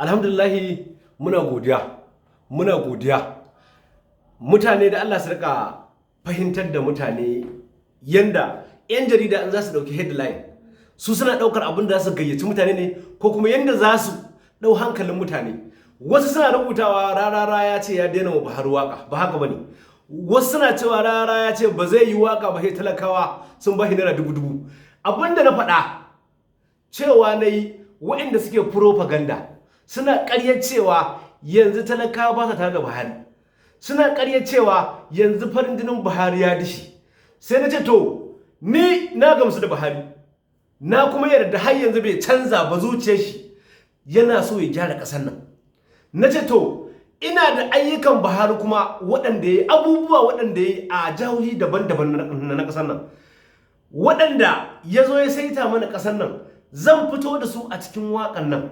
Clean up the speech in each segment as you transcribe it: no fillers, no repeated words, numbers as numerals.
Alhamdulillahi, muna godiya, muna godiya. Mutane da Allah su rika fahimtar da mutane yanda 'yan jarida in za su ɗauki headline, su suna ɗaukar abin da za su gayyaci mutane ne, ko kuma yanda za su ɗau hankalin mutane. Wasu suna rubutawa Rarara ya ce ya daina wa Buhari waka. Ba haka bane. Wasu suna cewa Rarara ya ce ba zai yi waka ba sai talakawa sun ba shi naira dubu dubu. Abin da na faɗa cewa na yi, waɗanda suke propaganda suna ƙaryar cewa yanzu talakawa ba sa tare da Buhari, suna ƙaryar cewa yanzu farin jinin Buhari ya dishi. Sai na ce, to, ni na gamsu da Buhari, na kuma yarda har yanzu bai canza ba, zuciyar shi yana so ya gyara ƙasar nan. Na ce, to, ina da ayyukan Buhari kuma waɗanda ya yi, abubuwa waɗanda ya yi a jihohi daban-daban na ƙasar nan, waɗanda ya zo ya saita mana ƙasar nan. Zan fito da su a cikin waƙan nan,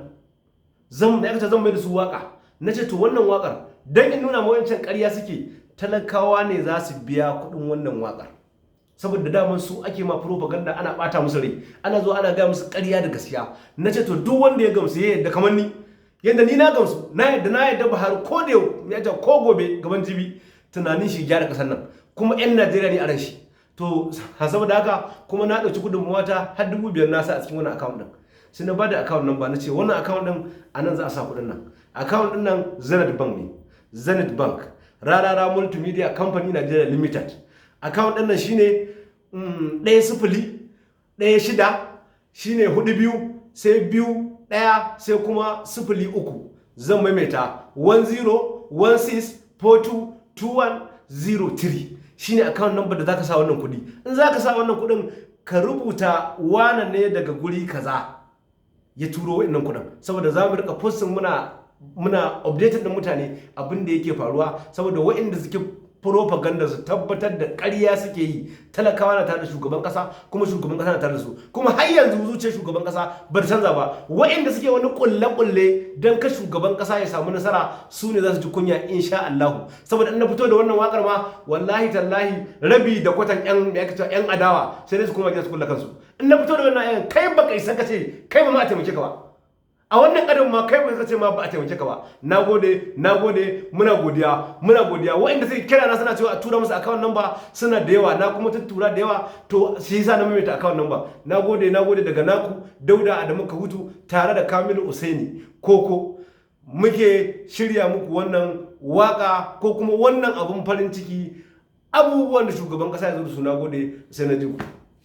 zan ya zan mai da su waƙa. Na ce, to, wannan waƙar, don in nuna ma wancan ƙarya suke, talakawa ne za su biya kuɗin wannan waƙar, saboda daman su ake ma propaganda, ana ɓata musu rai, ana zo ana gaya musu ƙarya da gaskiya. Na ce, to, duk wanda ya gamsu, ya yadda kamar ni, yadda ni na gamsu, na yadda, na yadda Buhari ko da yau ya ce ko gobe gaban jibi tunanin shi gyara ƙasar nan, kuma 'yan Najeriya ne a ran shi. To, saboda haka kuma na ɗauki gudunmuwa ta har 5,000 nasa a cikin wannan account ɗin. Sai na bada account number, na ce wannan account ɗin, a nan za a sa kuɗin nan. Account ɗin nan Zenith Bank ne, Zenith Bank, Rarara Multimedia Company Nigeria Limited. Account ɗin nan shine 1016, shine 42, sai 21, sai kuma 03. Zan maimaita: 1016422103 shine account number da zaka sa wannan kuɗi. In zaka sa wannan kuɗin, ka rubuta wane ne daga guri kaza ya turo wa'annan kuɗin, saboda za mu rika posting, muna updating din mutane abin da yake faruwa, saboda waɗanda suke propaganda su tabbatar da ƙarya suke yi. Talakawa na tare da shugaban ƙasa, kuma shugaban ƙasa na tare da su, kuma har yanzu zuciyar shugaban ƙasa ba ta canza ba. Waɗanda suke wani ƙulle-ƙulle don ka shugaban ƙasa ya samu nasara, su ne za su ji kunya, insha Allah. Saboda in na fito da wannan waƙar ma, wallahi tallahi, rabi da kwatan yan me ake cewa yan adawa sai dai su koma gida su kulla kansu. In na fito da wannan ayan, kai baka isa ka ce kai ba ma a taimake ka ba. A wannan ƙarin ma, kai ba ka ce ma ba a taimake ka ba. Na gode, na gode, muna godiya, muna godiya. Waɗanda suke kira na suna cewa a tura musu account number suna da yawa, na kuma tuttura da yawa. To, shi yasa na maimaita account number. Na gode, na gode. Daga naku Dauda Adamu Kahutu tare da Kamilu Usaini Koko muke shirya muku wannan waka ko kuma wannan abun farin ciki, abubuwan da shugaban kasa ya zo da su. Na gode, sai na ji ku.